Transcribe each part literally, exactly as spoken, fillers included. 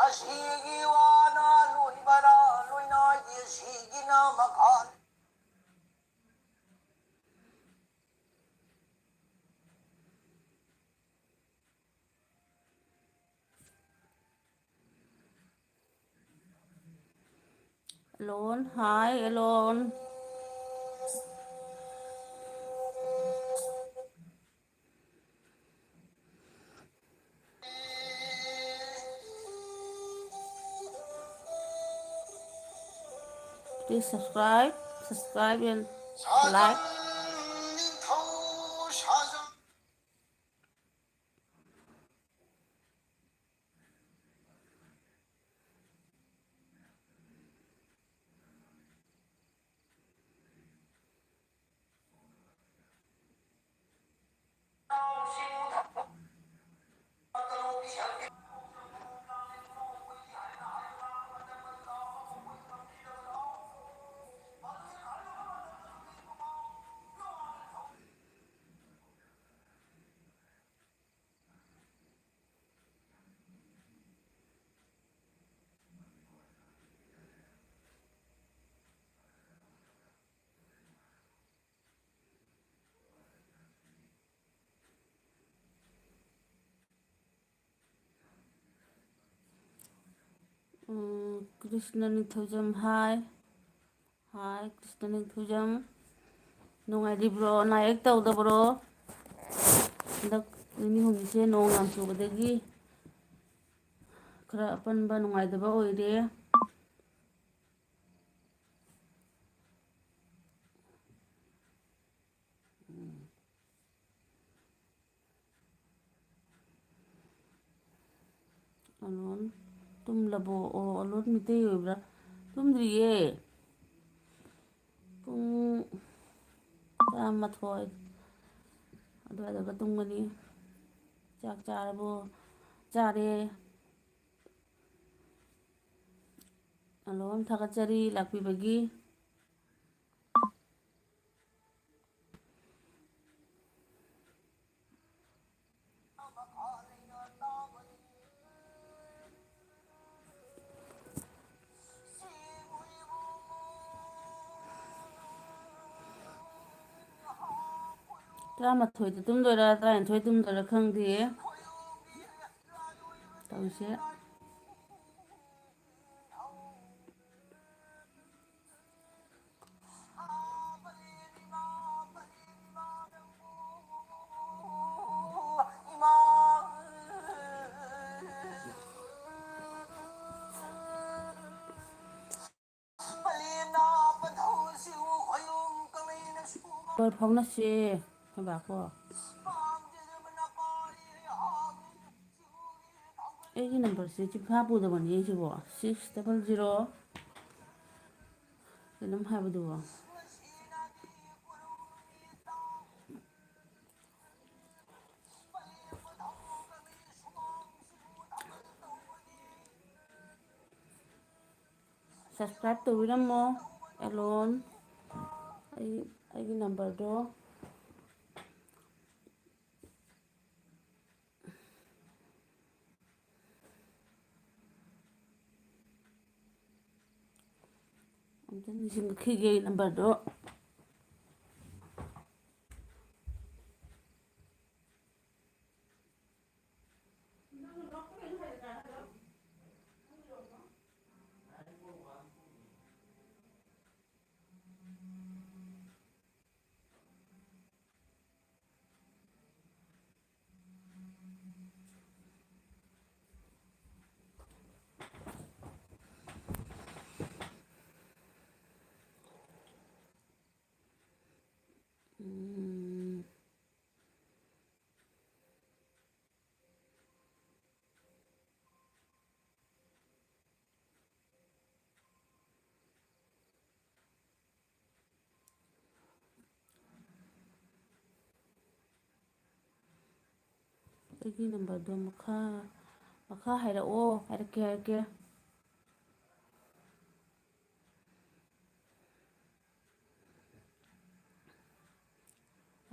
ꯑꯁꯤꯒꯤ ꯋꯥꯅ ꯂꯣꯏꯕꯔꯥ ꯂꯣꯏꯅꯥꯏꯒꯤ ꯁꯤꯒꯤꯅ ꯃꯈꯥ꯫ Alone, hi, Alone. Please subscribe, subscribe and like. ꯎꯝ, ꯀ꯭ꯔꯤꯁꯅ ꯅꯤꯡꯊꯧꯖꯝ, ꯍꯥꯏ꯫ ꯍꯥꯏ, ꯀ꯭ꯔꯤꯁꯅ ꯅꯤꯡꯊꯧꯖꯝ꯫ ꯅꯨꯡꯉꯥꯏꯔꯤꯕ꯭ꯔꯣ? ꯑꯅꯥ ꯑꯌꯦꯛ ꯇꯧꯗꯕ꯭ꯔꯣ? ꯍꯟꯗꯛ ꯅꯤꯅꯤ ꯍꯨꯝꯅꯤꯁꯦ ꯅꯣꯡ ꯌꯥꯝ ꯆꯨꯕꯗꯒꯤ ꯈꯔ ꯑꯄꯟꯕ ꯅꯨꯡꯉꯥꯏꯇꯕ ꯑꯣꯏꯔꯦ꯫ ꯎꯝ꯫ ꯑꯂꯣꯟ ꯇꯨꯝꯂꯕꯣ? ꯑꯣ, ꯑꯂꯣꯟ ꯃꯤꯇꯩ ꯑꯣꯏꯕ꯭ꯔꯥ? ꯇꯨꯝꯗ꯭ꯔꯤꯌꯦ꯫ ꯄꯨꯡ ꯇꯔꯥꯃꯥꯊꯣꯏ ꯑꯗꯨꯋꯥꯏꯗꯒ ꯇꯨꯝꯒꯅꯤ꯫ ꯆꯥꯛ ꯆꯥꯔꯕꯣ? ꯆꯥꯔꯦ꯫ ꯑꯂꯣꯟ ꯊꯥꯒꯠꯆꯔꯤ ꯂꯥꯛꯄꯤꯕꯒꯤ꯫ ꯇꯔꯥꯃꯥꯊꯣꯏꯗ ꯇꯨꯝꯗꯣꯏꯔꯥ, ꯇꯔꯥꯅꯤꯊꯣꯏ ꯇꯨꯝꯗꯣꯏꯔꯥ ꯈꯪꯗꯦ ꯇꯧꯔꯤꯁꯦ꯫ ꯄꯥꯎ ꯐꯥꯎꯅꯁꯦ ꯍꯥꯏꯕꯀꯣ꯫ ꯑꯩꯒꯤ ꯅꯝꯕꯔꯁꯦ ꯆꯤꯟꯐꯥ ꯄꯨꯗꯕꯅꯦ ꯁꯤꯕꯣ꯫ ꯁꯤꯛꯁ ꯗꯕꯜ ꯖꯤꯔꯣ ꯀꯩꯅꯣꯝ ꯍꯥꯏꯕꯗꯨꯕꯣ꯫ ꯁꯕꯁꯀ꯭ꯔꯥꯏꯕ ꯇꯧꯕꯤꯔꯝꯃꯣ꯫ ꯑꯦꯂꯣꯟ, ꯑꯩ, ꯑꯩꯒꯤ ꯅꯝꯕꯔꯗꯣ꯫ ꯑꯝꯇ ꯅꯤꯡꯁꯤꯡꯉꯛꯈꯤꯒꯦ ꯑꯩ ꯅꯝꯕꯔꯗꯣ꯫ ꯎꯝ꯫ ꯑꯩꯒꯤ ꯅꯝꯕꯔꯗꯣ ꯃꯈꯥ, ꯃꯈꯥ ꯍꯥꯏꯔꯛꯑꯣ, ꯍꯥꯏꯔꯛꯀꯦ, ꯍꯥꯏꯔꯛꯀꯦ꯫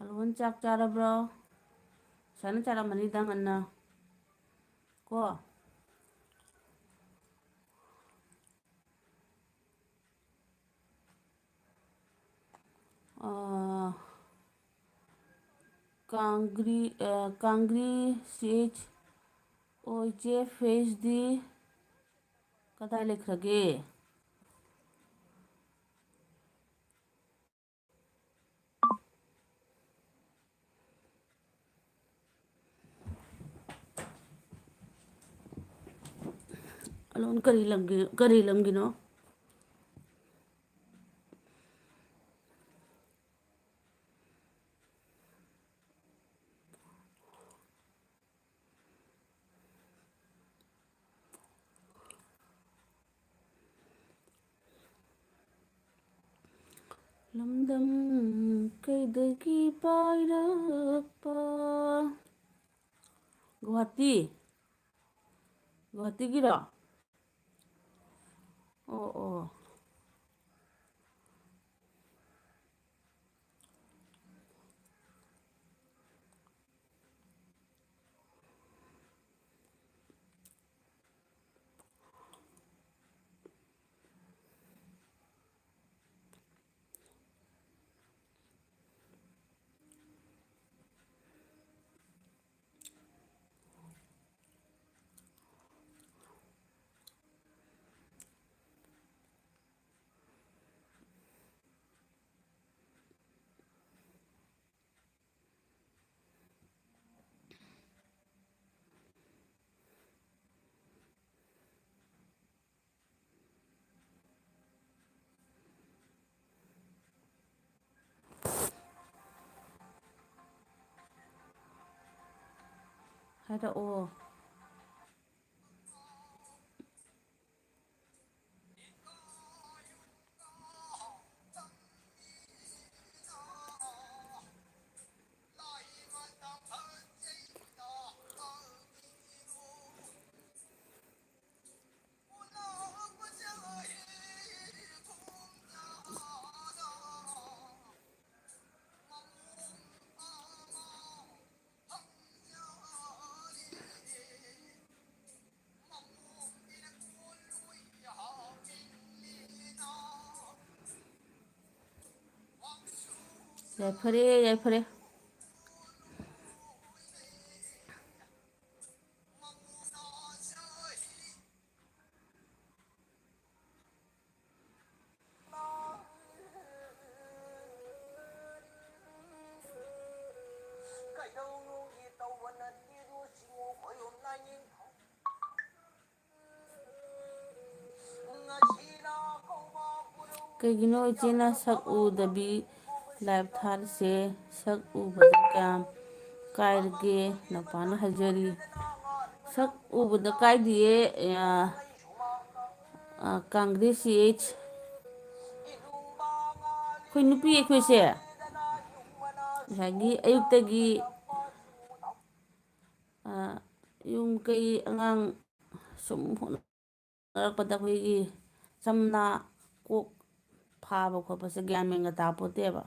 ꯑꯂꯣꯟ, ꯆꯥꯛ ꯆꯥꯔꯕ꯭ꯔꯣ? ꯉꯁꯥꯏꯅ ꯆꯥꯔꯝꯃꯅꯤꯗ ꯉꯟꯅ꯫ ꯀꯣ? ꯑꯥ, ꯀꯥꯡꯒ꯭ꯔꯤ, ꯑ, ꯀꯥꯡꯒ꯭ꯔꯤ ꯁꯤ ꯑꯩꯆ ꯑꯣ, ꯏꯆꯦ ꯐꯦꯁꯗꯤ ꯀꯗꯥꯏ ꯂꯩꯈ꯭ꯔꯒꯦ? ꯑꯂꯣꯟ ꯀꯔꯤ ꯂꯝꯒꯤ, ꯀꯔꯤ ꯂꯝꯒꯤꯅꯣ? ꯂꯝꯗꯝ ꯀꯩꯗꯒꯤ ꯄꯥꯏꯔꯛꯄ? ꯒꯨꯍꯥꯇꯤ꯫ ꯒꯨꯍꯥꯇꯤꯒꯤꯔꯣ? ꯑꯣ, ꯑꯣ꯫ ꯍꯥꯏꯔꯛꯑꯣ꯫ ꯌꯥꯏꯐꯔꯦ, ꯌꯥꯏꯐꯔꯦ꯫ ꯀꯩꯒꯤꯅꯣ ꯏꯆꯦꯅ ꯁꯛ ꯎꯗꯕꯤ ꯂꯥꯏꯚ ꯊꯥꯔꯤꯁꯦ? ꯁꯛ ꯎꯕꯗ ꯀꯌꯥꯝ ꯀꯥꯏꯔꯒꯦ? ꯅꯨꯄꯥꯅ ꯍꯥꯏꯖꯔꯤ꯫ ꯁꯛ ꯎꯕꯗ ꯀꯥꯏꯗꯤꯌꯦ, ꯑ, ꯑ, ꯀꯥꯡꯒ꯭ꯔꯦꯁ ꯁꯤ ꯑꯩꯆ꯫ ꯑꯩꯈꯣꯏ ꯅꯨꯄꯤ ꯑꯩꯈꯣꯏꯁꯦ ꯉꯁꯥꯏꯒꯤ ꯑꯌꯨꯛꯇꯒꯤ, ꯑ, ꯌꯨꯝ ꯀꯩ ꯑꯉꯥꯡ ꯁꯨꯝ ꯍꯣꯠꯅꯔꯛꯄꯗ ꯑꯩꯈꯣꯏꯒꯤ ꯁꯝꯅ ꯀꯣꯛ ꯐꯥꯕ ꯈꯣꯠꯄꯁꯦ ꯒ꯭ꯌꯥꯟ ꯃꯦꯟꯒ ꯇꯥꯄꯣꯠꯇꯦꯕ꯫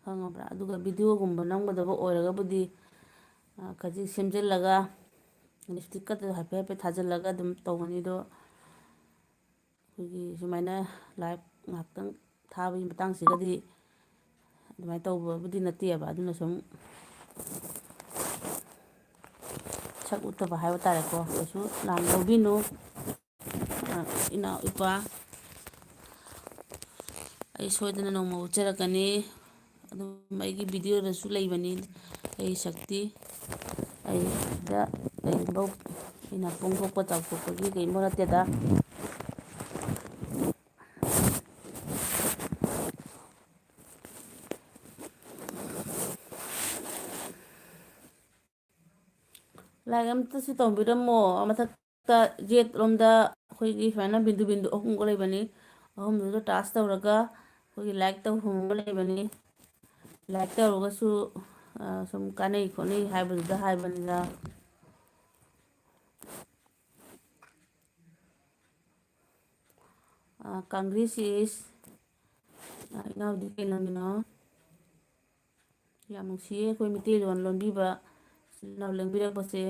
ꯈꯪꯉꯕ꯭ꯔꯥ? ꯑꯗꯨꯒ ꯚꯤꯗꯤꯑꯣꯒꯨꯝꯕ ꯅꯝꯒꯗꯕ ꯑꯣꯏꯔꯒꯕꯨꯗꯤ, ꯑ, ꯈꯖꯤꯛ ꯁꯦꯝꯖꯤꯜꯂꯒ, ꯂꯤꯞꯁꯇꯤꯛꯀꯗꯣ ꯍꯥꯏꯐꯦꯠ ꯍꯥꯏꯐꯦꯠ ꯊꯥꯖꯤꯜꯂꯒ ꯑꯗꯨꯝ ꯇꯧꯒꯅꯤ꯫ ꯑꯗꯣ ꯑꯩꯈꯣꯏꯒꯤ ꯁꯨꯃꯥꯏꯅ ꯂꯥꯏꯚ ꯉꯥꯏꯍꯥꯛꯇꯪ ꯊꯥꯕꯒꯤ ꯃꯇꯥꯡꯁꯤꯒꯗꯤ ꯑꯗꯨꯃꯥꯏꯅ ꯇꯧꯕꯕꯨꯗꯤ ꯅꯠꯇꯦꯕ꯫ ꯑꯗꯨꯅ ꯁꯨꯝ ꯁꯛ ꯎꯠꯇꯕ ꯍꯥꯏꯕ ꯇꯥꯔꯦꯀꯣ꯫ ꯀꯩꯁꯨ ꯂꯥꯟꯅ ꯂꯧꯕꯤꯅꯨ꯫ ꯑ, ꯏꯅꯥꯎ ꯏꯄꯥ, ꯑꯩ ꯁꯣꯏꯗꯅ ꯅꯣꯡꯃ ꯎꯠꯆꯔꯛꯀꯅꯤ꯫ ꯑꯗꯨꯝ ꯑꯩꯒꯤ ꯚꯤꯗꯤꯑꯣꯗꯁꯨ ꯂꯩꯕꯅꯤ ꯑꯩ ꯁꯛꯇꯤ꯫ ꯑꯩꯗ ꯀꯩꯒꯨꯝꯕ ꯑꯩꯅ ꯄꯣꯡꯊꯣꯛꯄ ꯆꯥꯎꯊꯣꯛꯄꯒꯤ ꯀꯩꯒꯨꯝꯕ ꯅꯠꯇꯦꯗ꯫ ꯂꯥꯏꯛ ꯑꯝꯇꯁꯨ ꯇꯧꯕꯤꯔꯝꯃꯣ꯫ ꯃꯊꯛꯇ ꯌꯦꯠꯂꯣꯝꯗ ꯑꯩꯈꯣꯏꯒꯤ ꯁꯨꯃꯥꯏꯅ ꯕꯤꯟꯗꯨ ꯕꯤꯟꯗꯨ ꯑꯍꯨꯝꯒ ꯂꯩꯕꯅꯤ꯫ ꯑꯍꯨꯝꯗꯨꯗ ꯇꯥꯁ ꯇꯧꯔꯒ ꯑꯩꯈꯣꯏꯒꯤ ꯂꯥꯏꯛ ꯇꯧꯐꯝ ꯑꯃ ꯂꯩꯕꯅꯤ꯫ ꯂꯥꯏꯛ ꯇꯧꯔꯒꯁꯨ, ꯑ, ꯁꯨꯝ ꯀꯥꯟꯅꯩ ꯈꯣꯠꯅꯩ ꯍꯥꯏꯕꯗꯨꯗ ꯍꯥꯏꯕꯅꯤꯗ꯫ ꯑ, ꯀꯪꯒ꯭ꯔꯦꯁ ꯏꯁ, ꯑ, ꯏꯅꯥꯎꯗꯤ ꯀꯩ ꯂꯝꯒꯤꯅꯣ? ꯌꯥꯝ ꯅꯨꯡꯁꯤꯌꯦ ꯑꯩꯈꯣꯏ ꯃꯩꯇꯩꯂꯣꯟ ꯂꯣꯟꯕꯤꯕ ꯏꯆꯤꯜ ꯏꯅꯥꯎ ꯂꯦꯡꯕꯤꯔꯛꯄꯁꯦ꯫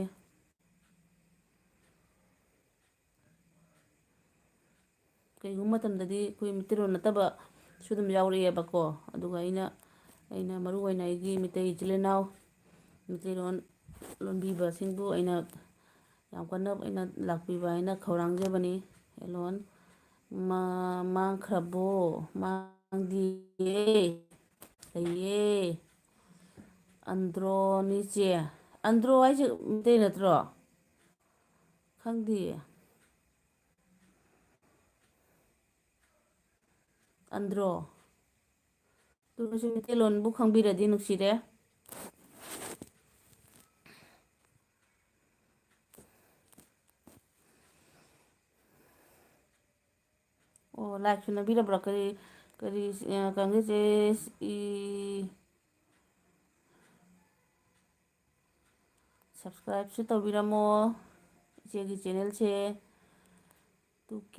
ꯀꯩꯒꯨꯝꯕ ꯃꯇꯝꯗꯗꯤ ꯑꯩꯈꯣꯏ ꯃꯩꯇꯩꯂꯣꯟ ꯅꯠꯇꯕꯁꯨ ꯑꯗꯨꯝ ꯌꯥꯎꯔꯛꯑꯦꯕꯀꯣ꯫ ꯑꯗꯨꯒ ꯑꯩꯅ, ꯑꯩꯅ ꯃꯔꯨ ꯑꯣꯏꯅ ꯑꯩꯒꯤ ꯃꯩꯇꯩ ꯏꯆꯤꯜ ꯏꯅꯥꯎ ꯃꯩꯇꯩꯂꯣꯟ ꯂꯣꯟꯕꯤꯕꯁꯤꯡꯕꯨ ꯑꯩꯅ ꯌꯥꯝ ꯀꯟꯅ ꯑꯩꯅ ꯂꯥꯛꯄꯤꯕ ꯍꯥꯏꯅ ꯈꯧꯔꯥꯡꯖꯕꯅꯤ꯫ ꯑꯦꯂꯣꯟ ꯃꯥ-, ꯃꯥꯡꯈ꯭ꯔꯕꯣ? ꯃꯥꯡꯗꯤꯌꯦ, ꯂꯩꯌꯦ꯫ ꯑꯟꯗ꯭ꯔꯣꯅꯤꯆꯦ꯫ ꯑꯟꯗ꯭ꯔꯣ ꯍꯥꯏꯁꯦ ꯃꯩꯇꯩ ꯅꯠꯇ꯭ꯔꯣ? ꯈꯪꯗꯤꯌꯦ꯫ ꯑꯟꯗ꯭ꯔꯣ꯫ ꯑꯗꯨꯅꯁꯨ ꯃꯩꯇꯩꯂꯣꯟꯕꯨ ꯈꯪꯕꯤꯔꯗꯤ ꯅꯨꯡꯁꯤꯔꯦ꯫ ꯑꯣ, ꯂꯥꯏꯛꯁꯨ ꯅꯝꯕꯤꯔꯕ꯭ꯔꯥ? ꯀꯔꯤ, ꯀꯔꯤ, ꯑ, ꯀꯪꯒ꯭ꯔꯦꯁ ꯏ-, subscribeꯁꯨ ꯇꯧꯕꯤꯔꯝꯃꯣ ꯏꯆꯦꯒꯤ channelꯁꯦ꯫ Two K,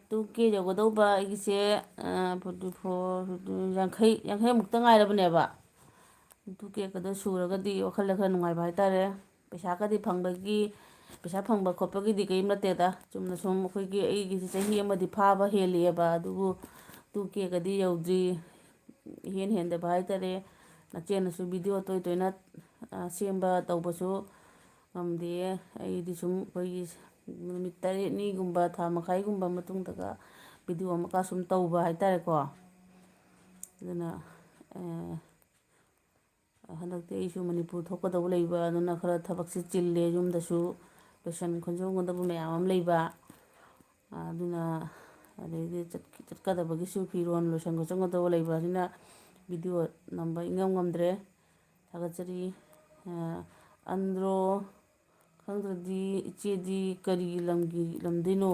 two K ꯌꯧꯒꯗꯧꯕ ꯑꯩꯒꯤꯁꯦ, ꯑ, forty four, ꯌꯥꯡꯈꯩ, ꯌꯥꯡꯈꯩꯃꯨꯛꯇ ꯉꯥꯏꯔꯕꯅꯦꯕ꯫ Two K ꯀꯗꯣ ꯁꯨꯔꯒꯗꯤ ꯋꯥꯈꯜꯗ ꯈꯔ ꯅꯨꯡꯉꯥꯏꯕ ꯍꯥꯏꯇꯥꯔꯦ꯫ ꯄꯩꯁꯥꯒꯗꯤ ꯐꯪꯕꯒꯤ, ꯄꯩꯁꯥ ꯐꯪꯕ ꯈꯣꯠꯄꯒꯤꯗꯤ ꯀꯔꯤꯝ ꯅꯠꯇꯦꯗ꯫ ꯆꯨꯝꯅ ꯁꯨꯝ ꯑꯩꯈꯣꯏꯒꯤ, ꯑꯩꯒꯤꯁꯤ ꯆꯍꯤ ꯑꯃꯗꯤ ꯐꯥꯕ ꯍꯦꯜꯂꯤꯑꯕ, ꯑꯗꯨꯕꯨ two K ꯀꯗꯤ ꯌꯧꯗ꯭ꯔꯤ꯫ ꯏꯍꯦꯟ ꯍꯦꯟꯗꯕ ꯍꯥꯏꯇꯥꯔꯦ꯫ ꯅꯆꯦꯅꯁꯨ video ꯇꯣꯏ ꯇꯣꯏꯅ, ꯑ, ꯁꯦꯝꯕ ꯇꯧꯕꯁꯨ ꯉꯝꯗꯦ꯫ ꯑꯩꯗꯤ ꯁꯨꯝ ꯑꯩꯈꯣꯏꯒꯤ ꯅꯨꯃꯤꯠ ꯇꯔꯦꯠꯅꯤꯒꯨꯝꯕ, ꯊꯥ ꯃꯈꯥꯏꯒꯨꯝꯕ ꯃꯇꯨꯡꯗꯒ video ꯑꯃꯀ ꯁꯨꯝ ꯇꯧꯕ ꯍꯥꯏꯇꯥꯔꯦꯀꯣ꯫ ꯑꯗꯨꯅ, ꯑ, ꯍꯟꯗꯛꯇꯤ ꯑꯩꯁꯨ ꯃꯅꯤꯄꯨꯔ ꯊꯣꯛꯀꯗꯧꯕ ꯂꯩꯕ, ꯑꯗꯨꯅ ꯈꯔ ꯊꯕꯛꯁꯦ ꯆꯤꯜꯂꯦ꯫ ꯌꯨꯝꯗꯁꯨ ꯂꯣꯏꯁꯟ ꯈꯣꯝꯖꯤꯟꯒꯗꯕ ꯃꯌꯥꯝ ꯑꯃ ꯂꯩꯕ, ꯑꯗꯨꯅ ꯑꯗꯩꯗꯤ ꯆꯠ-, ꯆꯠꯀꯗꯕꯒꯤꯁꯨ ꯐꯤꯔꯣꯜ ꯂꯣꯏꯁꯟ ꯈꯣꯠꯆꯟꯒꯗꯧꯕ ꯂꯩꯕ, ꯑꯁꯤꯅ video ꯅꯝꯕ ꯏꯉꯝ ꯉꯝꯗ꯭ꯔꯦ꯫ ꯊꯥꯒꯠꯆꯔꯤ꯫ ꯑ, ꯑꯟꯗ꯭ꯔꯣ ꯈꯪꯗ꯭ꯔꯗꯤ ꯏꯆꯦꯗꯤ ꯀꯔꯤ ꯂꯝꯒꯤ, ꯂꯝꯗꯩꯅꯣ?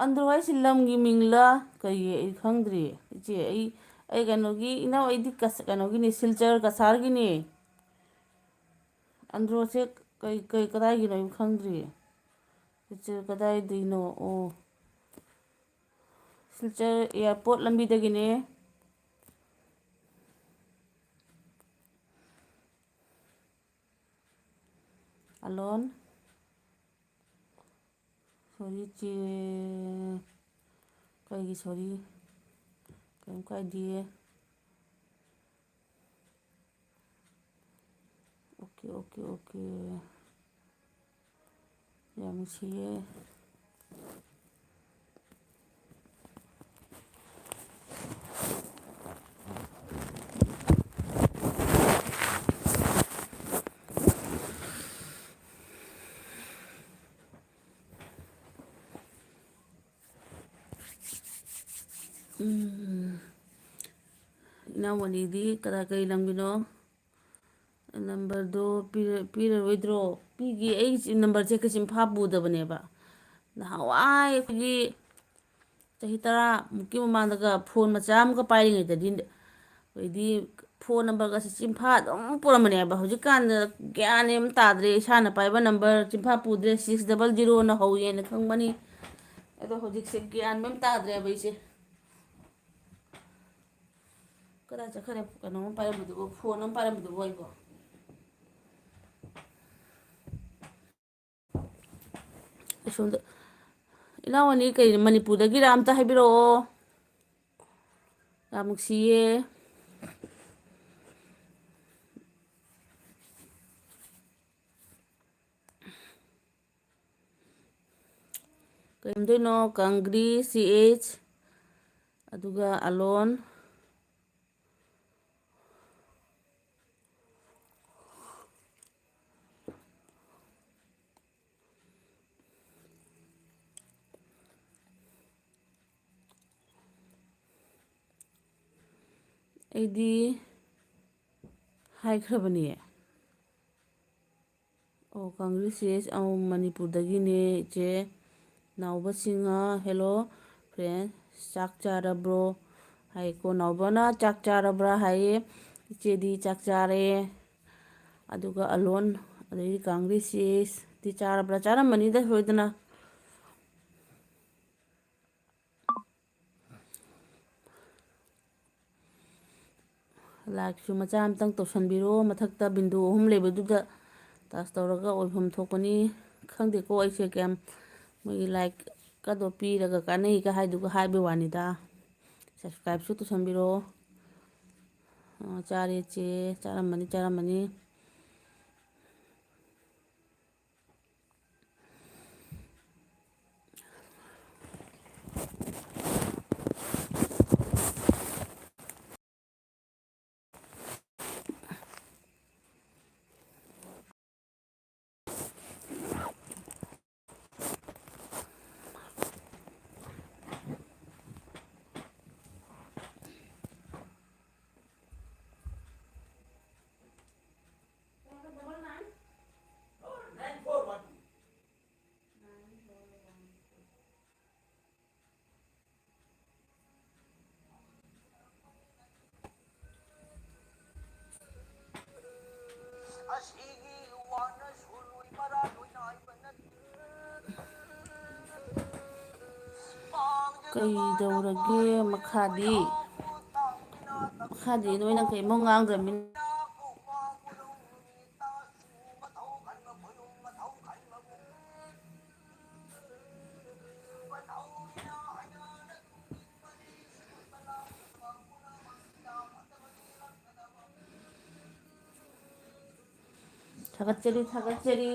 ꯑꯟꯗ꯭ꯔꯣ ꯍꯥꯏꯁꯤ ꯂꯝꯒꯤ ꯃꯤꯡꯂ? ꯀꯔꯤ, ꯑꯩ ꯈꯪꯗ꯭ꯔꯤ ꯏꯆꯦ꯫ ꯑꯩ, ꯑꯩ ꯀꯩꯅꯣꯒꯤ, ꯏꯅꯥꯎ, ꯑꯩꯗꯤ ꯀꯁ-, ꯀꯩꯅꯣꯒꯤꯅꯤ, ꯁꯤꯜꯆꯔ ꯀꯁꯥꯔꯒꯤꯅꯤ꯫ ꯑꯟꯗ꯭ꯔꯣꯁꯦ ꯀꯩ, ꯀꯩ, ꯀꯗꯥꯏꯒꯤꯅꯣ ꯑꯩ ꯈꯪꯗ꯭ꯔꯤ꯫ ꯁꯤꯜꯆꯔ ꯀꯗꯥꯏꯗꯩꯅꯣ? ꯑꯣ, ꯁꯤꯜꯆꯔ airport ꯂꯝꯕꯤꯗꯒꯤꯅꯦ꯫ ꯑꯂꯣꯟ꯫ Sorry ꯆꯦ꯫ ꯀꯩꯒꯤ sorry? ꯀꯩꯝ ꯀꯥꯏꯗꯤꯌꯦ꯫ OK, OK, OK꯫ ꯌꯥꯝ ꯅꯨꯡꯁꯤꯌꯦ꯫ ꯎꯝ, ꯏꯅꯥꯎꯃꯅꯤꯗꯤ ꯀꯗꯥꯏ, ꯀꯔꯤ ꯂꯝꯒꯤꯅꯣ? ꯅꯝꯕꯔꯗꯣ ꯄꯤꯔ-, ꯄꯤꯔꯔꯣꯏꯗ꯭ꯔꯣ? ꯄꯤꯒꯦ꯫ ꯑꯩ ꯅꯝꯕꯔꯁꯦ ꯀꯩꯁꯤꯝꯐꯥ ꯄꯨꯗꯕꯅꯦꯕ꯫ ꯅꯍꯥꯟꯋꯥꯏ ꯑꯩꯈꯣꯏꯒꯤ ꯆꯍꯤ ꯇꯔꯥꯃꯨꯛꯀꯤ ꯃꯃꯥꯡꯗꯒ ꯐꯣꯟ ꯃꯆꯥ ꯑꯃꯒ ꯄꯥꯏꯔꯤꯉꯩꯗꯗꯤ, ꯑꯩꯈꯣꯏꯗꯤ ꯐꯣꯟ ꯅꯝꯕꯔꯒꯁꯦ ꯆꯤꯟꯐꯥ ꯑꯗꯨꯝ ꯄꯨꯔꯝꯕꯅꯦꯕ꯫ ꯍꯧꯖꯤꯛꯀꯥꯟꯗ ꯒ꯭ꯌꯥꯟ ꯑꯃ ꯇꯥꯗ꯭ꯔꯦ꯫ ꯏꯁꯥꯅ ꯄꯥꯏꯕ ꯅꯝꯕꯔ ꯆꯤꯟꯐꯥ ꯄꯨꯗ꯭ꯔꯦ, ꯁꯤꯛꯁ ꯗꯕꯜ ꯖꯤꯔꯣꯅ ꯍꯧꯋꯦꯅ ꯈꯪꯕꯅꯤ꯫ ꯑꯗꯣ ꯍꯧꯖꯤꯛꯁꯦ ꯒ꯭ꯌꯥꯟ ꯑꯃ ꯇꯥꯗ꯭ꯔꯦꯕ ꯑꯩꯁꯦ꯫ ꯀꯗꯥꯏ ꯆꯠꯈ꯭ꯔꯦ? ꯀꯩꯅꯣꯝ ꯄꯥꯏꯔꯝꯕꯗꯨꯕꯨ, ꯐꯣꯟ ꯑꯃ ꯄꯥꯏꯔꯝꯕꯗꯨꯕꯨ ꯑꯩꯕꯣ꯫ ꯑꯁꯣꯝꯗ, ꯏꯅꯥꯎ ꯑꯅꯤ ꯀꯩ, ꯃꯅꯤꯄꯨꯔꯗꯒꯤꯔ? ꯑꯝꯇ ꯍꯥꯏꯕꯤꯔꯛꯑꯣ꯫ ꯌꯥꯝ ꯅꯨꯡꯁꯤꯌꯦ꯫ ꯀꯩꯔꯝꯗꯣꯏꯅꯣ? ꯀꯪꯒ꯭ꯔꯤ, ꯁꯤ ꯑꯦꯆ, ꯑꯗꯨꯒ ꯑꯂꯣꯟ꯫ ꯑꯩꯗꯤ ꯍꯥꯏꯈ꯭ꯔꯕꯅꯦ꯫ ꯑꯣ, ꯀꯪꯒ꯭ꯔꯦꯆꯨꯂꯦꯁꯟ꯫ ꯑꯧ, ꯃꯅꯤꯄꯨꯔꯗꯒꯤꯅꯦ ꯏꯆꯦ꯫ ꯅꯥꯎꯕ ꯁꯤꯡꯍ, hello friend, ꯆꯥꯛ ꯆꯥꯔꯕ꯭ꯔꯣ? ꯍꯥꯏꯀꯣ꯫ ꯅꯥꯎꯕꯅ ꯆꯥꯛ ꯆꯥꯔꯕ꯭ꯔꯥ ꯍꯥꯏꯌꯦ꯫ ꯏꯆꯦꯗꯤ ꯆꯥꯛ ꯆꯥꯔꯦ꯫ ꯑꯗꯨꯒ ꯑꯂꯣꯟ, ꯑꯗꯩꯗꯤ ꯀꯪꯒ꯭ꯔꯦꯆꯨꯂꯦꯁꯟꯗꯤ ꯆꯥꯔꯕ꯭ꯔꯥ? ꯆꯥꯔꯝꯃꯅꯤꯗ ꯁꯣꯏꯗꯅ꯫ ꯂꯥꯏꯛꯁꯨ ꯃꯆꯥ ꯑꯃꯇꯪ ꯇꯧꯁꯟꯕꯤꯔꯣ꯫ ꯃꯊꯛꯇ ꯕꯤꯟꯗꯨ ꯑꯍꯨꯝ ꯂꯩꯕꯗꯨꯗ ꯇꯆ ꯇꯧꯔꯒ ꯑꯣꯏꯐꯝ ꯊꯣꯛꯄꯅꯤ꯫ ꯈꯪꯗꯦꯀꯣ ꯑꯩꯁꯦ ꯀꯌꯥꯝ, ꯃꯣꯏꯒꯤ ꯂꯥꯏꯛꯀꯗꯣ ꯄꯤꯔꯒ ꯀꯥꯟꯅꯩꯒ ꯍꯥꯏꯗꯨꯒ ꯍꯥꯏꯕꯩ ꯋꯥꯅꯤꯗ꯫ ꯁꯕꯁꯀ꯭ꯔꯥꯏꯕꯁꯨ ꯇꯧꯁꯟꯕꯤꯔꯣ꯫ ꯑ, ꯆꯥꯔꯦ ꯆꯦ, ꯆꯥꯔꯝꯃꯅꯤ, ꯆꯥꯔꯝꯃꯅꯤ꯫ ꯀꯩꯗꯧꯔꯒꯦ ꯃꯈꯥꯗꯤ? ꯃꯈꯥꯗꯤ ꯅꯣꯏꯅ ꯀꯔꯤꯃꯨꯛ ꯉꯥꯡꯗ꯭ꯔꯕꯅꯤꯅ꯫ ꯊꯥꯒꯠꯆꯔꯤ, ꯊꯥꯒꯠꯆꯔꯤ꯫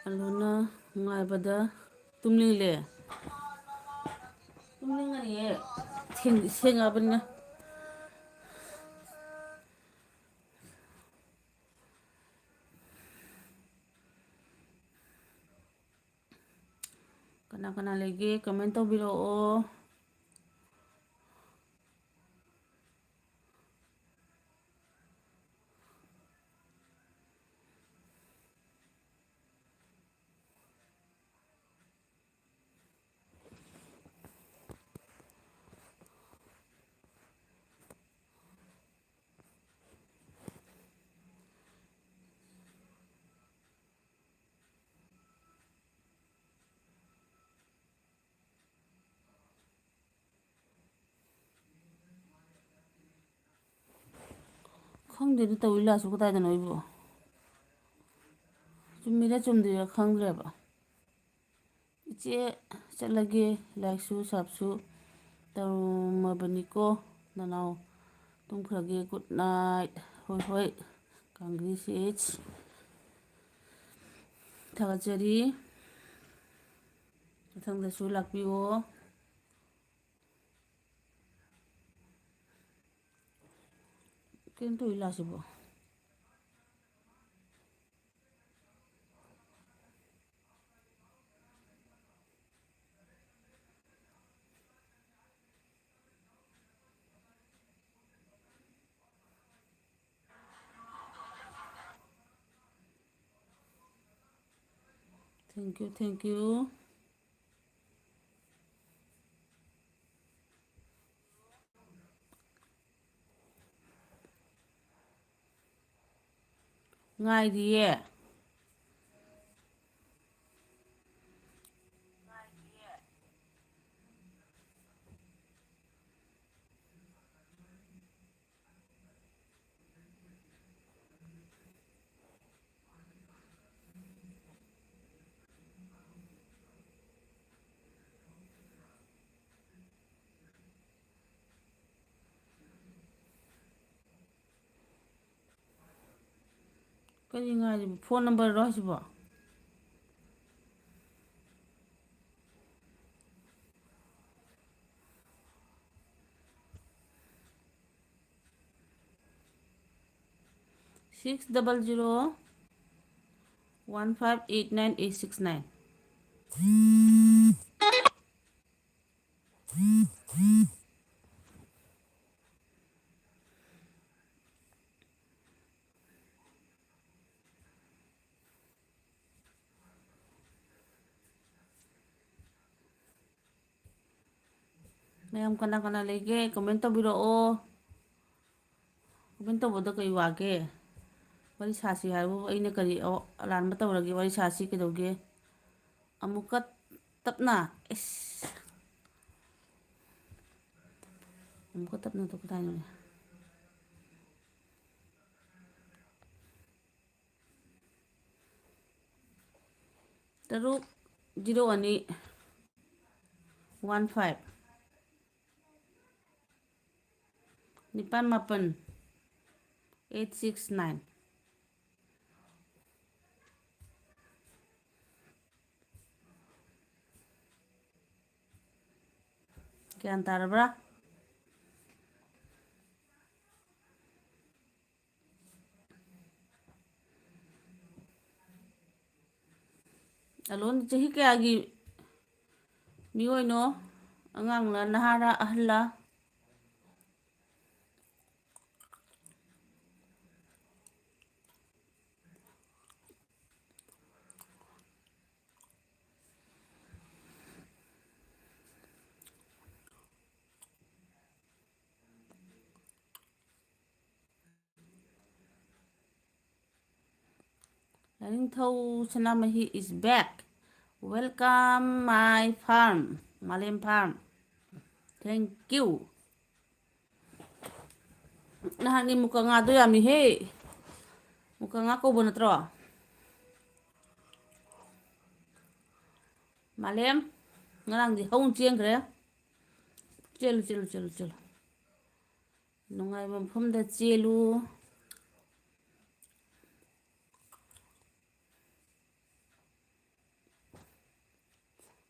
ꯑꯂꯨꯅ ꯉꯥꯏꯕꯗ ꯇꯨꯝꯅꯤꯡꯂꯦ꯫ ꯇꯨꯝꯅꯤꯡꯉꯅꯤꯌꯦ꯫ ꯊꯦꯡ-, ꯊꯦꯡꯉꯕꯅꯤꯅ꯫ ꯀꯅꯥ ꯀꯅꯥ ꯂꯩꯒꯦ? Comment ꯇꯧꯕꯤꯔꯛꯑꯣ꯫ ꯈꯪꯗꯦꯗ ꯇꯧꯔꯤ ꯂꯤꯂꯥꯁꯨ ꯀꯗꯥꯏꯗꯅꯣ ꯑꯩꯕꯨ꯫ ꯆꯨꯝꯃꯤꯔ ꯆꯨꯝꯗ꯭ꯔꯤꯔ ꯈꯪꯗ꯭ꯔꯦꯕ꯫ ꯏꯆꯦ, ꯆꯠꯂꯒꯦ꯫ ꯂꯥꯏꯛꯁꯨ ꯁꯕꯁꯨ ꯇꯧꯔꯝꯃꯕꯅꯤꯀꯣ꯫ ꯅꯅꯥꯎ ꯇꯨꯝꯈ꯭ꯔꯒꯦ꯫ Good night꯫ ꯍꯣꯏ, ꯍꯣꯏ꯫ ꯀꯪꯒ꯭ꯔꯤꯁꯤꯁ꯫ ꯊꯥꯒꯠꯆꯔꯤ꯫ ꯃꯊꯪꯗꯁꯨ ꯂꯥꯛꯄꯤꯌꯣ꯫ ꯀꯩꯅꯣ ꯇꯧꯔꯤ ꯂꯥꯁꯤꯕꯣ? Thank you, thank you. ꯉꯥꯏꯔꯤꯌꯦ꯫ ꯀꯔꯤ ꯉꯥꯏꯔꯤꯕ? ꯐꯣꯟ ꯅꯝꯕꯔꯔꯣ ꯍꯥꯏꯁꯤꯕꯣ? Six double zero one five eight nine eight six nine꯫ ꯃꯌꯥꯝ ꯀꯅꯥ ꯀꯅꯥ ꯂꯩꯒꯦ? Comment ꯇꯧꯕꯤꯔꯛꯑꯣ꯫ Comment ꯇꯧꯕꯗ ꯀꯩ ꯋꯥꯒꯦ? ꯋꯥꯔꯤ ꯁꯥꯁꯤ ꯍꯥꯏꯕꯕꯨ ꯑꯩꯅ ꯀꯔꯤ ꯑ-, ꯑꯔꯥꯟꯕ ꯇꯧꯔꯒꯦ? ꯋꯥꯔꯤ ꯁꯥꯁꯤ ꯀꯩꯗꯧꯒꯦ? ꯑꯃꯨꯛꯀ ꯇꯞꯅ꯫ ꯏꯁ꯫ ꯑꯃꯨꯛꯀ ꯇꯞꯅ ꯇꯧ ꯀꯗꯥꯏꯅꯣꯅꯦ? ꯇꯔꯨꯛ ꯖꯤꯔꯣ ꯑꯅꯤ ꯋꯥꯟ ꯐꯥꯏꯚ꯫ ꯅꯤꯄꯥꯜ ꯃꯥꯄꯜ, eight six nine꯫ ꯒ꯭ꯌꯥꯟ ꯇꯥꯔꯕ꯭ꯔꯥ? ꯑꯂꯣꯟ ꯆꯍꯤ ꯀꯌꯥꯒꯤ ꯃꯤꯑꯣꯏꯅꯣ? ꯑꯉꯥꯡꯂ, ꯅꯍꯥꯔ, ꯑꯍꯜꯂ? ꯂꯥꯏꯅꯤꯡꯊꯧ ꯁꯅꯥꯃꯍꯤ is back. Welcome my farm, ꯃꯥꯂꯦꯝ farm. Thank you. ꯅꯍꯥꯟꯒꯤ ꯃꯨꯀ ꯉꯥꯗꯣ ꯌꯥꯝꯃꯤꯍꯦ꯫ ꯃꯨꯀ ꯉꯥ ꯀꯧꯕ ꯅꯠꯇ꯭ꯔꯣ? ꯃꯥꯂꯦꯝ, ꯉꯔꯥꯡꯗꯤ ꯍꯧꯅ ꯆꯦꯟꯈ꯭ꯔꯦ꯫ ꯆꯦꯜꯂꯨ, ꯆꯦꯜꯂꯨ, ꯆꯦꯜꯂꯨ, ꯆꯦꯜꯂꯨ꯫ ꯅꯨꯡꯉꯥꯏꯕ ꯃꯐꯝꯗ ꯆꯦꯜꯂꯨ꯫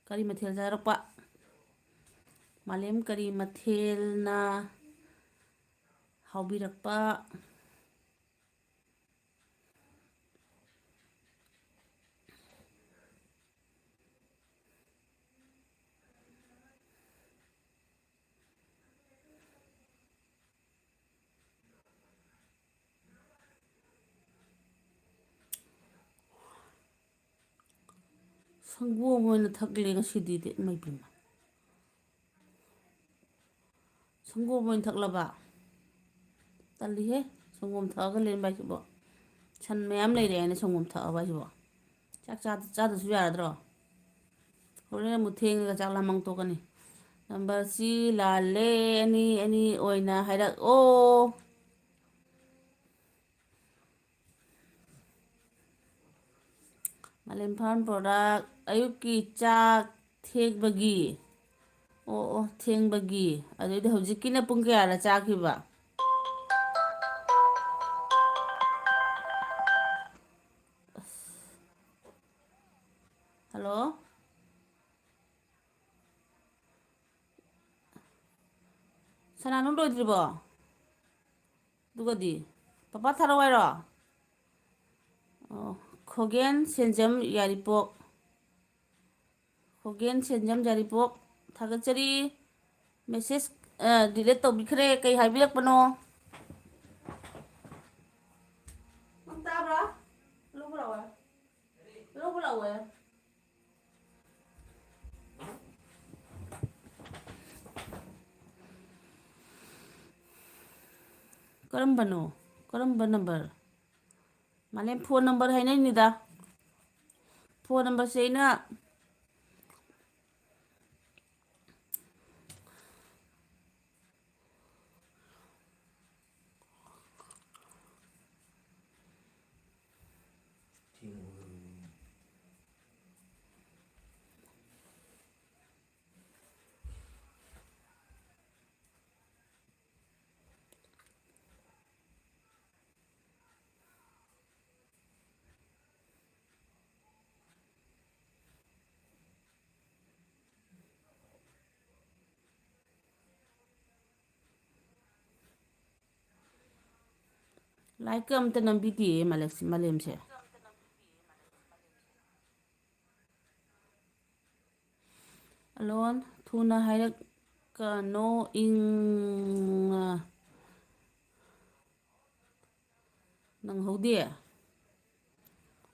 ꯀꯔꯤ ꯃꯊꯦꯜ ꯆꯥꯔꯛꯄ? ꯃꯥꯂꯦꯝ ꯀꯔꯤ ꯃꯊꯦꯜꯅ ꯍꯥꯎꯕꯤꯔꯛꯄ? ꯁꯪꯒꯣꯝ ꯑꯣꯏꯅ ꯊꯛꯂꯦ ꯉꯁꯤꯗꯤ, ꯏꯃꯥ ꯏꯕꯦꯝꯃ꯫ ꯁꯪꯒꯣꯝ ꯑꯣꯏꯅ ꯊꯛꯂꯕ? ꯇꯜꯂꯤꯍꯦ, ꯁꯪꯒꯣꯝ ꯊꯛꯑꯒ ꯂꯦꯟꯕ ꯍꯥꯏꯁꯤꯕꯣ꯫ ꯁꯟ ꯃꯌꯥꯝ ꯂꯩꯔꯦ ꯍꯥꯏꯅ ꯁꯪꯒꯣꯝ ꯊꯛꯑꯕ ꯍꯥꯏꯁꯤꯕꯣ? ꯆꯥꯛ ꯆꯥ-, ꯆꯥꯗ꯭ꯔꯁꯨ ꯌꯥꯔꯗ꯭ꯔꯣ? ꯍꯣꯔꯦꯟ ꯑꯃꯨꯛ ꯊꯦꯡꯉꯒ ꯆꯥꯛ ꯂꯥꯝꯃꯛ ꯇꯣꯛꯀꯅꯤ꯫ Number C ꯂꯥꯜꯂꯦ, ꯑꯅꯤ ꯑꯅꯤ ꯑꯣꯏꯅ ꯍꯥꯏꯔꯛꯑꯣ꯫ ꯃꯥꯂꯦꯝ ꯐꯥꯔꯝ ꯄ꯭ꯔꯗꯛ ꯑꯌꯨꯛꯀꯤ ꯆꯥꯛ ꯊꯦꯡꯕꯒꯤ, ꯑꯣ, ꯑꯣ, ꯊꯦꯡꯕꯒꯤ꯫ ꯑꯗꯨꯗꯤ ꯍꯧꯖꯤꯛꯀꯤꯅ ꯄꯨꯡ ꯀꯌꯥꯗ ꯆꯥꯈꯤꯕ? ꯍꯜꯂꯣ? ꯁꯅꯥꯅꯨ ꯂꯣꯏꯗ꯭ꯔꯤꯕꯣ? ꯑꯗꯨꯒꯗꯤ ꯄꯄꯥ ꯊꯥꯔꯛꯑꯣ ꯍꯥꯏꯔꯣ? ꯑꯣ, ꯈꯣꯒꯦꯟ ꯁꯦꯟꯖꯝ ꯌꯥꯏꯔꯤꯄꯣꯛ꯫ ꯈꯣꯒꯦꯟ ꯁꯦꯟꯖꯝ ꯌꯥꯏꯔꯤꯄꯣꯛ, ꯊꯥꯒꯠꯆꯔꯤ꯫ ꯃꯦꯁꯦꯖ, ꯑ, ꯗꯤꯂꯤꯠ ꯇꯧꯕꯤꯈ꯭ꯔꯦ꯫ ꯀꯩ ꯍꯥꯏꯕꯤꯔꯛꯄꯅꯣ? ꯅꯪ ꯇꯥꯕ꯭ꯔꯥ? ꯂꯧꯕ ꯂꯥꯛꯑꯣ꯫ ꯂꯧꯕ ꯂꯥꯛꯑꯣ꯫ ꯀꯔꯝꯕꯅꯣ? ꯀꯔꯝꯕ ꯅꯝꯕꯔ? ꯃꯥꯂꯦꯝ, ꯐꯣꯟ ꯅꯝꯕꯔ ꯍꯥꯏꯅꯩꯅꯤꯗ꯫ ꯐꯣꯟ ꯅꯝꯕꯔꯁꯦ ꯑꯩꯅ ꯂꯥꯏꯛꯀ ꯑꯝꯇ ꯅꯝꯕꯤꯗꯦ ꯃꯥꯂꯦꯝꯁꯦ꯫ ꯑꯂꯣꯟ, ꯊꯨꯅ ꯍꯥꯏꯔꯛꯀꯅꯣ ꯏꯪ꯫ ꯅꯪꯍꯧꯗꯦ꯫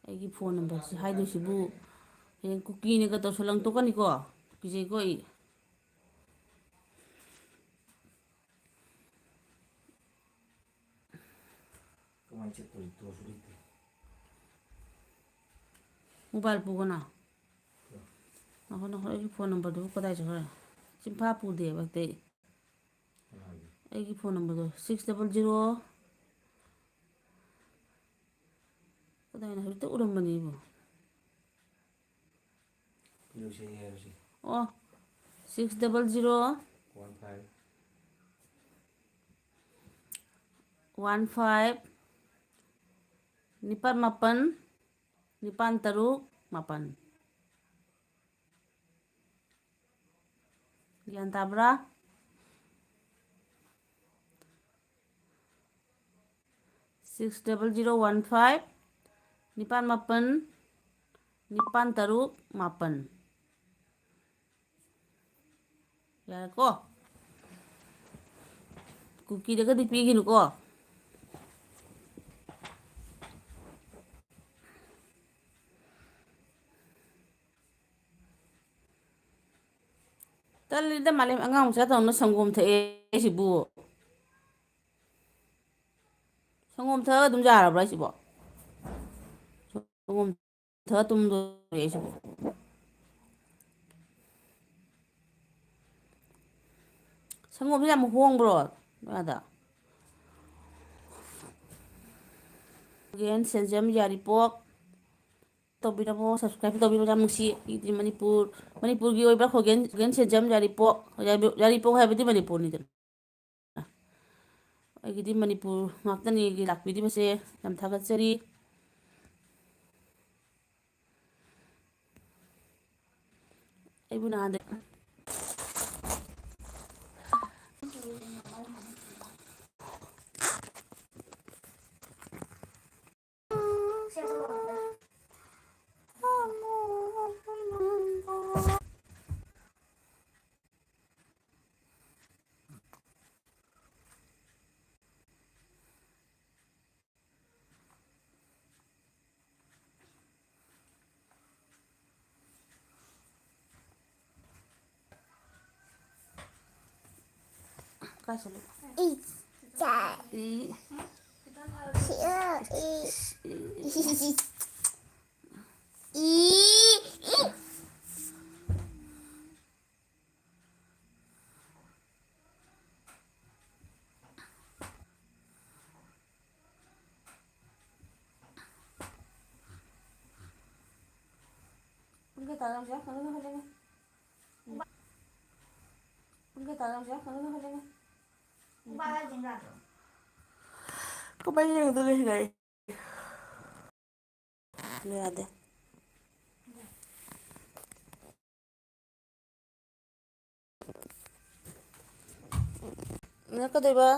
ꯑꯩꯒꯤ ꯐꯣꯟ ꯅꯝꯕꯔꯁꯦ ꯍꯥꯏꯗꯣꯏꯁꯤꯕꯨ ꯍꯌꯦꯡ ꯀꯨꯀꯤꯅꯒ ꯇꯧꯁꯜꯂꯪ ꯇꯣꯛꯀꯅꯤꯀꯣ꯫ ꯀꯤꯖꯩꯀꯣ ꯑꯩ꯫ ꯀꯃꯥꯏꯅ ꯆꯠꯇꯣꯔꯤ? ꯇꯣꯔꯁꯁꯨ ꯂꯩꯇꯦ꯫ ꯃꯣꯕꯥꯏꯜ ꯄꯨꯒꯅ꯫ ꯉꯥꯏꯈꯣ, ꯉꯥꯏꯈꯣ, ꯑꯩꯒꯤ ꯐꯣꯟ ꯅꯝꯕꯔꯗꯨꯕꯨ ꯀꯗꯥꯏ ꯆꯠꯈ꯭ꯔꯦ? ꯆꯤꯟꯐꯥ ꯄꯨꯗꯦꯕ ꯑꯇꯩ꯫ ꯀꯅꯥꯒꯤ? ꯑꯩꯒꯤ ꯐꯣꯟ ꯅꯝꯕꯔꯗꯣ six double zero꯫ ꯀꯗꯥꯏꯅꯣ? ꯍꯧꯖꯤꯛꯇ ꯎꯔꯝꯕꯅꯦ ꯏꯕꯣ꯫ ꯂꯣꯏꯁꯤꯜꯂꯦ ꯍꯥꯏꯔꯁꯤ꯫ ꯑꯣ, six double zero one five, one five, ꯅꯤꯄꯥꯜ ꯃꯥꯄꯜ, ꯅꯤꯄꯥꯜ ꯇꯔꯨꯛ ꯃꯥꯄꯜ꯫ ꯒ꯭ꯌꯥꯟ ꯇꯥꯕ꯭ꯔꯥ? Six double zero one five, ꯅꯤꯄꯥꯜ ꯃꯥꯄꯜ, ꯅꯤꯄꯥꯜ ꯇꯔꯨꯛ ꯃꯥꯄꯜ꯫ ꯌꯥꯔꯦꯀꯣ? ꯀꯨꯀꯤꯗꯒꯗꯤ ꯄꯤꯈꯤꯅꯨꯀꯣ꯫ ꯇꯜꯂꯤꯗ, ꯃꯥꯂꯦꯝ, ꯑꯉꯥꯡ ꯃꯆꯥ ꯇꯧꯅ ꯁꯪꯒꯣꯝ ꯊꯛꯑꯦ ꯍꯥꯏꯁꯤꯕꯨ꯫ ꯁꯪꯒꯣꯝ ꯊꯛꯑꯒ ꯑꯗꯨꯝ ꯌꯥꯔꯕ꯭ꯔꯥ ꯍꯥꯏꯁꯤꯕꯣ? ꯁꯪꯒꯣꯝ ꯊꯛꯑ ꯇꯨꯝꯗꯣꯔꯦ ꯑꯩꯁꯤꯕꯣ꯫ ꯁꯪꯒꯣꯝꯁꯦ ꯌꯥꯝ ꯍꯣꯡꯕ꯭ꯔꯣ ꯑꯗ? ꯈꯣꯒꯦꯟ ꯁꯦꯟꯖꯝ ꯌꯥꯔꯤꯄꯣꯛ ꯇꯧꯕꯤꯔꯝꯃꯣ, subscribe ꯇꯧꯕꯤꯔꯝꯃꯣ, ꯌꯥꯝ ꯅꯨꯡꯁꯤ꯫ ꯑꯩꯗꯤ ꯃꯅꯤꯄꯨꯔ, ꯃꯅꯤꯄꯨꯔꯒꯤ ꯑꯣꯏꯕ ꯈꯣꯒꯦꯟ, ꯈꯣꯒꯦꯟ ꯁꯦꯟꯖꯝ ꯌꯥꯔꯤꯄꯣꯛ, ꯌꯥꯔꯤꯄꯣꯛ ꯍꯥꯏꯕꯗꯤ ꯃꯅꯤꯄꯨꯔꯅꯤꯗꯅ꯫ ꯑꯩꯒꯤꯗꯤ ꯃꯅꯤꯄꯨꯔ ꯉꯥꯛꯇꯅꯤ ꯑꯩꯒꯤ ꯂꯥꯛꯄꯤꯔꯤꯕꯁꯦ꯫ ꯌꯥꯝ ꯊꯥꯒꯠꯆꯔꯤ꯫ ꯑꯩꯕꯨ ꯅꯍꯥꯟꯗꯩ ꯀꯥꯏ ꯆꯠꯂꯤꯕ? ꯏ ꯆꯥꯏ꯫ ꯏ꯫ ꯁꯤ ꯑ ꯏ꯫ ꯏ꯫ ꯏ꯫ ꯄꯨꯡ ꯀꯌꯥ ꯇꯥꯔꯦ ꯍꯧꯖꯤꯛ? ꯍꯧꯖꯤꯛ, ꯍꯧꯖꯤꯛ꯫ ꯄꯨꯡ ꯀꯌꯥ ꯇꯥꯔꯦ ꯍꯧꯖꯤꯛ? ꯍꯧꯖꯤꯛ, ꯍꯧꯖꯤꯛ꯫ ꯀꯃꯥꯏꯅ ꯌꯦꯡꯗꯣꯏꯅꯣ ꯁꯤꯗ ꯑꯩ? ꯌꯥꯗꯦ꯫ ꯅꯪ ꯀꯩꯗꯧꯕ?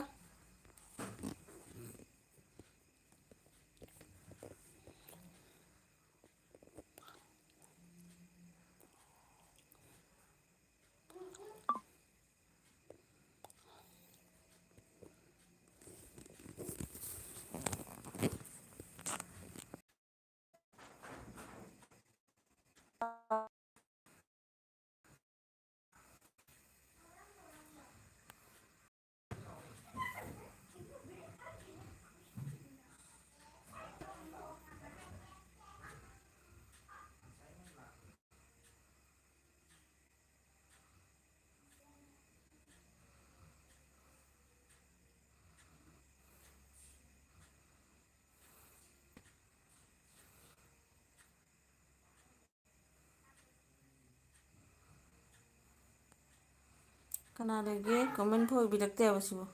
ꯀꯅꯥ ꯂꯩꯒꯦ? ꯀꯃꯦꯟ ꯐꯥꯎ ꯏꯕꯤꯔꯛꯇꯦ ꯍꯥꯏꯕ ꯁꯤꯕꯨ꯫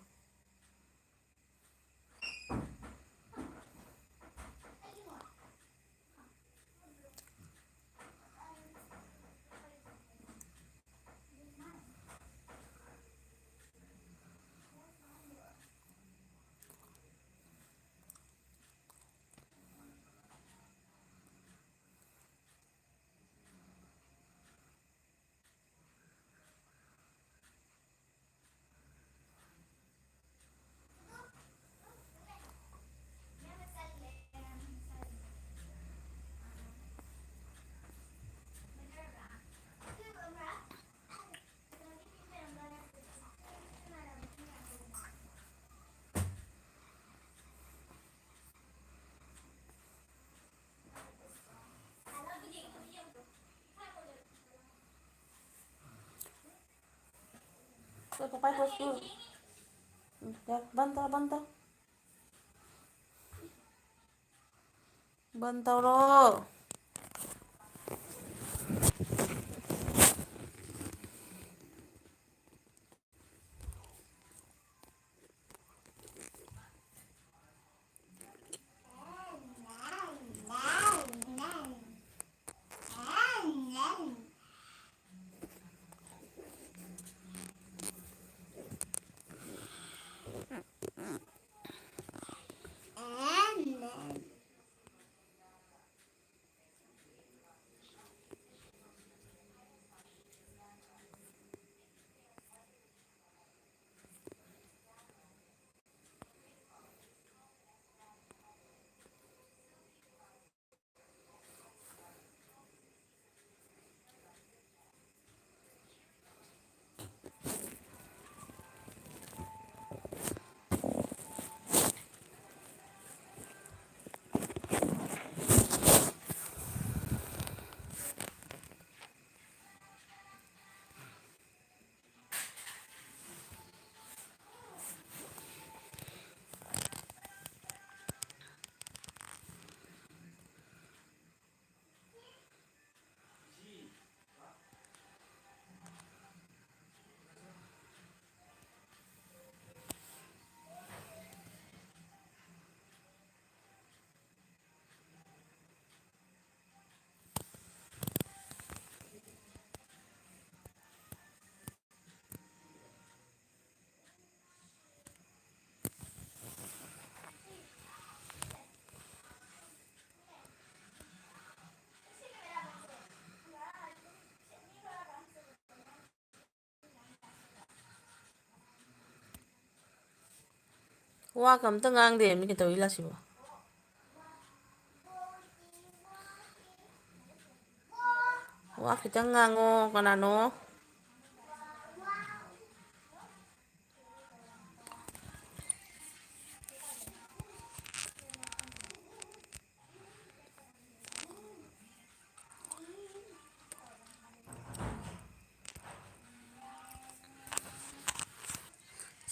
ꯕꯟ ꯇꯧꯔꯣ, ꯕꯟ ꯇꯧꯔꯣ꯫ ꯕꯟ ꯇꯧꯔꯣ꯫ ꯋꯥ ꯀꯝꯇ ꯉꯥꯡꯗꯦ꯫ ꯃꯤ ꯀꯩꯗꯧꯔꯤ ꯂꯥꯛꯁꯤꯕꯣ? ꯋꯥ ꯈꯤꯇꯪ ꯉꯥꯡꯉꯣ꯫ ꯀꯅꯥꯅꯣ?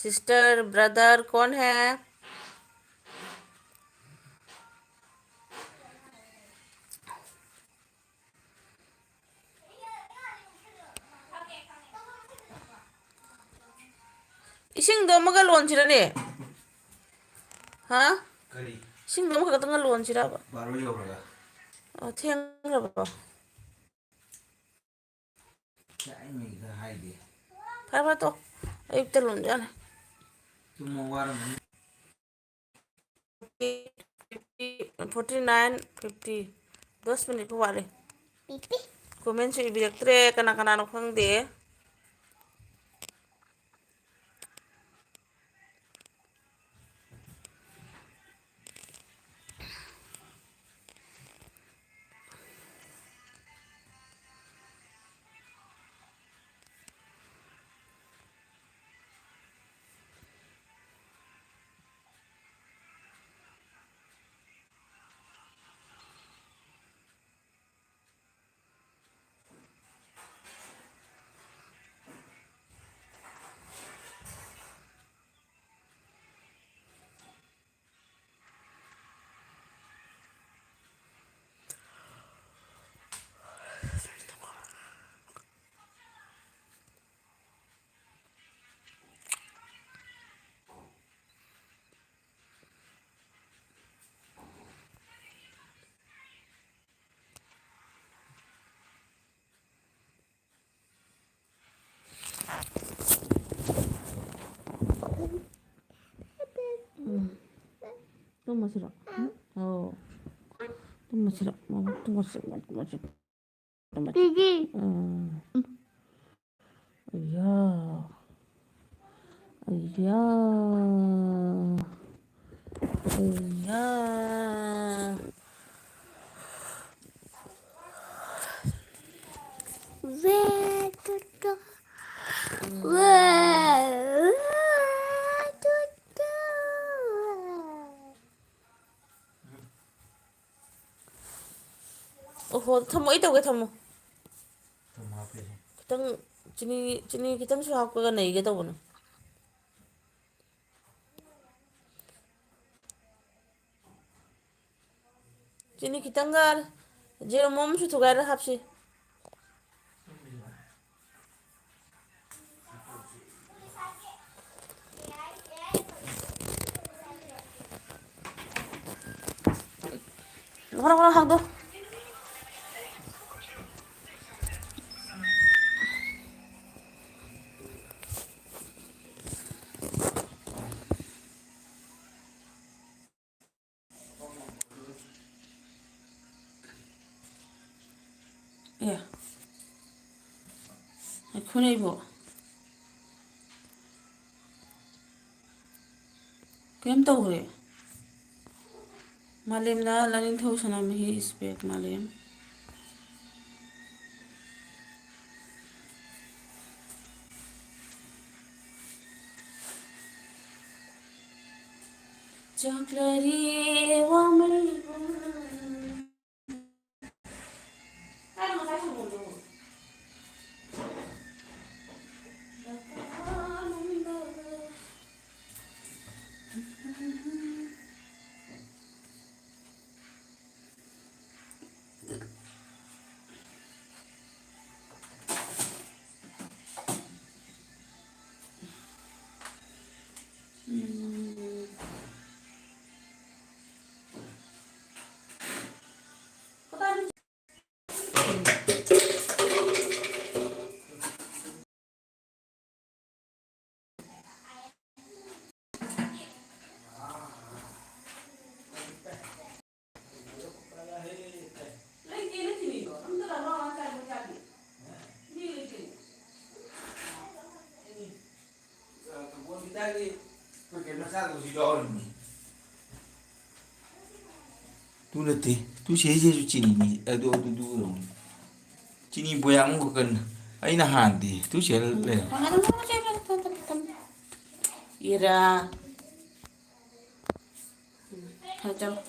सिस्टर, ब्रदर, कौन है? ꯏꯁꯤꯡꯗꯣ ꯑꯃꯒ ꯂꯣꯟꯁꯤꯔꯅꯦ? ꯍꯥ? ꯀꯔꯤ? ꯏꯁꯤꯡꯗꯣ ꯑꯃꯈꯛꯇꯪꯒ ꯂꯣꯟꯁꯤꯔꯕ? ꯕꯥꯔꯣ ꯌꯧꯔꯒ꯫ ꯑꯣ, ꯊꯦꯡꯈ꯭ꯔꯕꯣ? ꯆꯥꯛꯏꯉꯩꯗ ꯍꯥꯏꯗꯦ꯫ ꯐꯔꯦ, ꯐꯔꯦ, ꯇꯣ꯫ ꯑꯌꯨꯛꯇ ꯂꯣꯟꯕ ꯌꯥꯅꯤ꯫ ꯇꯨꯝꯃ ꯋꯥꯔꯝꯃꯅꯤ꯫ Forty nine, fifty. ꯗꯁ ꯃꯤꯅꯤꯠꯄꯨ ꯋꯥꯠꯂꯤ꯫ ꯄꯤꯄꯤ꯫ ꯀꯣꯃꯦꯟꯁꯨ ꯏꯕꯤꯔꯛꯇ꯭ꯔꯦ, ꯀꯅꯥ ꯀꯅꯥꯅꯣ ꯈꯪꯗꯦ꯫ ꯎꯝ꯫ ꯇꯨꯝꯃꯁꯤꯔꯣ? ꯎꯝ? ꯑꯧ꯫ ꯇꯨꯝꯃꯁꯤꯔꯣ? ꯃꯕꯨꯛ ꯇꯨꯝꯃꯁꯤ, ꯇꯨꯝꯃꯁꯤ, ꯇꯨꯝꯃꯁꯤ꯫ ꯄꯤꯒꯤ꯫ ꯎꯝ꯫ ꯑꯌꯥ꯫ ꯑꯌꯥ꯫ ꯎꯝ, ꯌꯥ꯫ ꯑꯣꯍꯣ, ꯊꯝꯃꯣ, ꯑꯩ ꯇꯧꯒꯦ, ꯊꯝꯃꯣ꯫ ꯊꯨꯝ ꯍꯥꯞꯄꯤꯁꯦ꯫ ꯈꯤꯇꯪ ꯆꯤꯅꯤ, ꯆꯤꯅꯤ ꯈꯤꯇꯪꯁꯨ ꯍꯥꯞꯄꯒ ꯅꯩꯒꯦ ꯇꯧꯕꯅꯦ꯫ ꯆꯤꯅꯤ ꯈꯤꯇꯪꯒ ꯖꯦꯔꯨꯝ ꯑꯃꯁꯨ ꯊꯨꯒꯥꯏꯔ ꯍꯥꯞꯁꯤ꯫ ꯍꯣꯔꯣ, ꯍꯣꯔꯣ, ꯍꯥꯡꯗꯣ꯫ ꯑꯦ, ꯉꯥꯏꯈꯣꯅꯦ ꯏꯕꯣ꯫ ꯀꯩꯝ ꯇꯧꯈ꯭ꯔꯦ꯫ ꯃꯥꯂꯦꯝꯅ ꯂꯥꯏꯅꯤꯡꯊꯧ ꯁꯅꯥꯃꯍꯤ is back, ꯃꯥꯂꯦꯝ꯫ ꯆꯥꯛꯂꯔꯤ ꯋꯥꯃꯜꯕꯨ꯫ ꯇꯨ ꯅꯠꯇꯦ, ꯇꯨ ꯁꯤꯁꯤꯁꯨ ꯆꯤꯅꯤꯅꯤ꯫ ꯑꯗꯨ, ꯑꯗꯨ, ꯑꯗꯨ ꯑꯣꯏꯔꯝꯒꯅꯤ꯫ ꯆꯤꯅꯤ ꯕꯣꯌꯥꯝ ꯑꯃꯈꯛꯀꯟ ꯑꯩꯅ ꯍꯥꯟꯗꯦ꯫ ꯇꯨ ꯁꯤꯗ ꯂꯩꯔꯝꯃꯦ꯫ ꯏꯔꯥ꯫ ꯎꯝ, ꯍꯣꯏ, ꯆꯠꯂꯣ꯫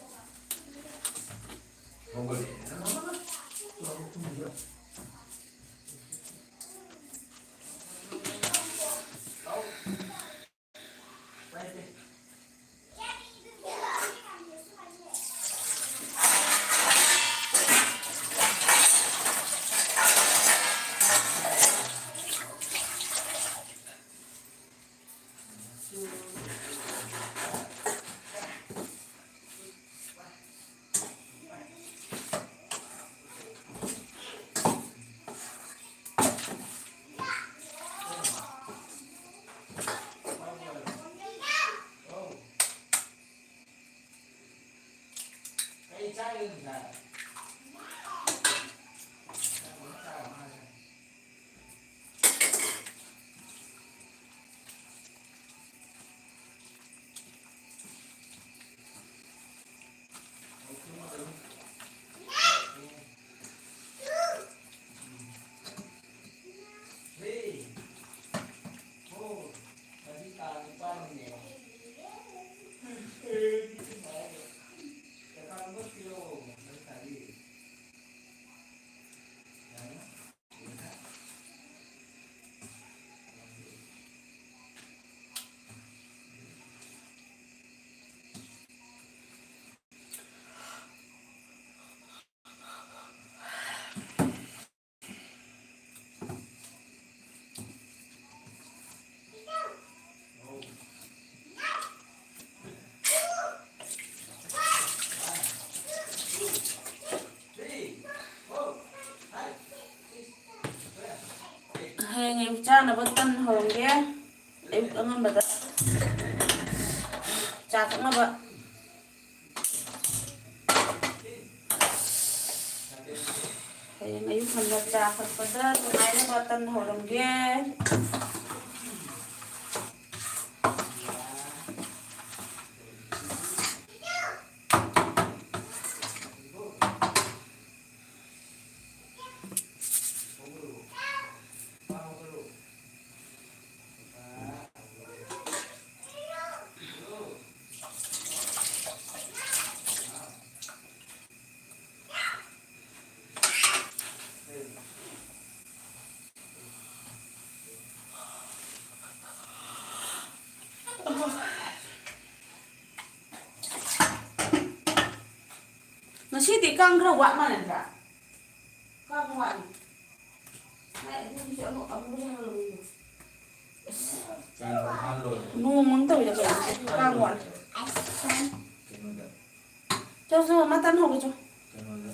ꯍꯌꯦꯡ ꯑꯌꯨꯛ ꯆꯥꯅꯕ ꯇꯟ ꯍꯧꯔꯝꯒꯦ꯫ ꯑꯌꯨꯛ ꯑꯉꯟꯕꯗ ꯆꯥ ꯊꯛꯅꯕ꯫ ꯍꯌꯦꯡ ꯑꯌꯨꯛ ꯉꯟꯅ ꯆꯥ ꯊꯛꯄꯗ ꯅꯨꯡꯉꯥꯏꯅꯕ ꯇꯟ ꯍꯧꯔꯝꯒꯦ꯫ ꯉꯁꯤꯗꯤ ꯀꯥꯡ ꯈꯔ ꯋꯥꯠ ꯃꯥꯟꯅꯗ꯭ꯔꯥ? ꯀꯥꯡ ꯋꯥꯠꯂꯤ꯫ ꯍꯥꯏ, ꯑꯗꯨꯒꯤꯁꯨ ꯑꯃꯨꯛ, ꯑꯃꯨꯛ ꯍꯪꯍꯜꯂꯨ꯫ ꯑꯁ, ꯀꯥꯡ ꯋꯥꯠ ꯂꯣꯏꯔꯦ꯫ ꯅꯣꯡ ꯑꯃꯨꯛ ꯇꯧꯔꯤꯔ ꯀꯩꯅꯣ? ꯀꯥꯡ ꯋꯥꯠꯂꯤ꯫ ꯀꯩꯅꯣꯗ꯫ ꯆꯣ, ꯆꯣ, ꯃꯇꯟ ꯍꯧꯒꯦ ꯆꯣ꯫ ꯀꯩꯅꯣꯗ,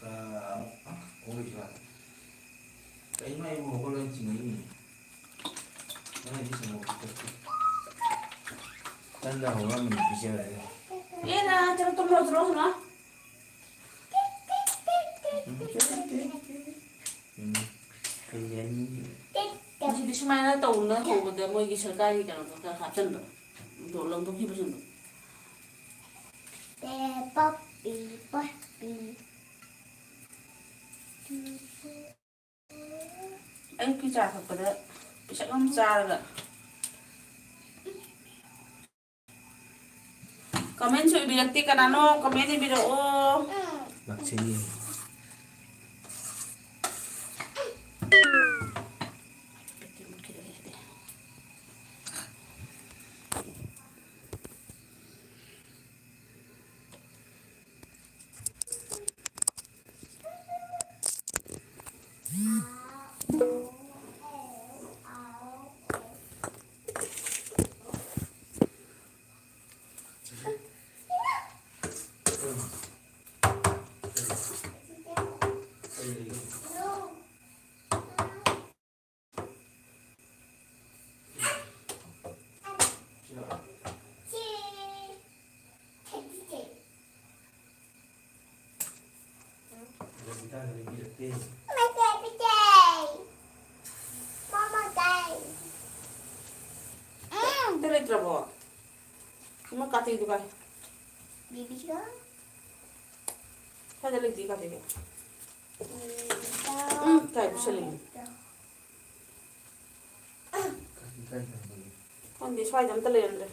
ꯑ, ꯑꯃꯨꯛ, ꯑ, ꯍꯧꯒꯦ ꯆꯣ꯫ ꯀꯩꯅꯣ ꯑꯩꯕꯨ ꯍꯧꯒꯠꯂꯣꯅ ꯆꯤꯡꯉꯛꯏꯅꯦ꯫ ꯅꯪꯅꯗꯤ ꯆꯤꯡꯉꯛꯄ ꯊꯣꯛꯇꯦ꯫ ꯇꯟꯗ ꯍꯧꯔꯝꯕꯅꯤ ꯄꯤꯖꯔꯒ꯫ ꯑꯦ, ꯅ, ꯆꯠꯂꯣ, ꯇꯨꯝꯃꯣ, ꯆꯠꯂꯣ, ꯍꯪꯉꯣ꯫ ꯎꯝ, ꯀꯩ ꯍꯥꯏꯅꯤ? ꯃꯁꯤꯗꯤ ꯁꯨꯃꯥꯏꯅ ꯇꯧꯅ ꯍꯧꯕꯗ ꯃꯣꯏꯒꯤ ꯁꯔꯀꯥꯔꯒꯤ ꯀꯩꯅꯣꯗꯣ ꯈꯔ ꯍꯥꯞꯆꯟꯕ꯫ ꯑꯗꯣ ꯂꯧꯊꯣꯛꯈꯤꯕꯁꯤꯡꯗꯣ꯫ ꯄꯦ ꯄꯞꯄꯤ ꯄꯞꯄꯤ꯫ ꯑꯌꯨꯛꯀꯤ ꯆꯥ ꯊꯛꯄꯗ ꯄꯤꯁꯛ ꯑꯃ ꯆꯥꯔꯒ꯫ ꯀꯃꯦꯟꯁꯨ ꯏꯕꯤꯔꯛꯇꯦ ꯀꯅꯥꯅꯣ? ꯀꯃꯦꯟ ꯏꯕꯤꯔꯛꯑꯣ꯫ ꯂꯥꯛꯆꯩꯌꯦ꯫ ꯑꯝꯇ ꯂꯩꯇ꯭ꯔꯕꯣ? ꯑꯃ ꯀꯥꯇꯤꯗꯨ ꯀꯥꯏ? ꯕꯤꯕꯤꯒ? ꯁ꯭ꯋꯥꯏꯗ ꯂꯩꯇꯦ ꯀꯥꯇꯤꯗꯨ꯫ ꯎꯝ, ꯀꯥꯏ ꯄꯨꯁꯜꯂꯤꯅꯣ? ꯈꯪꯗꯦ, ꯁ꯭ꯋꯥꯏꯗ ꯑꯝꯇ ꯂꯩꯔꯝꯗ꯭ꯔꯦ꯫